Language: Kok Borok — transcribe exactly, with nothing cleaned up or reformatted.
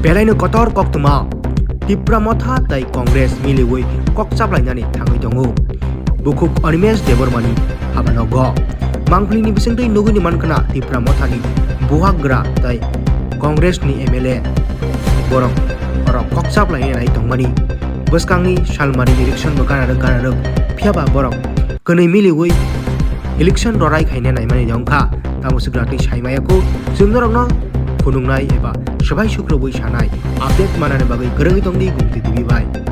Belaino kotor koktwma Tipra Motha tei Congress miliwi kok chaplainani thangwi tongo. Bukhuk Animesh Debbarmani habanogo. Mangpilini bisingtwi nugwini mankha Tipra Mothani buhagra tei Congressni M L A borok oro kok chaplainai tongmani. Bwskangni salmari election bo ganarwk ganarwk, phiyaba borok kwnwi miliwi election rorai khaina naimani wngkha. Tamo swkratwi saimaya kho, chwng norokno phunuknai eba swbai sukrubwi sanai update manani bagwi kwrwngwi tongdi Gumti T V bai.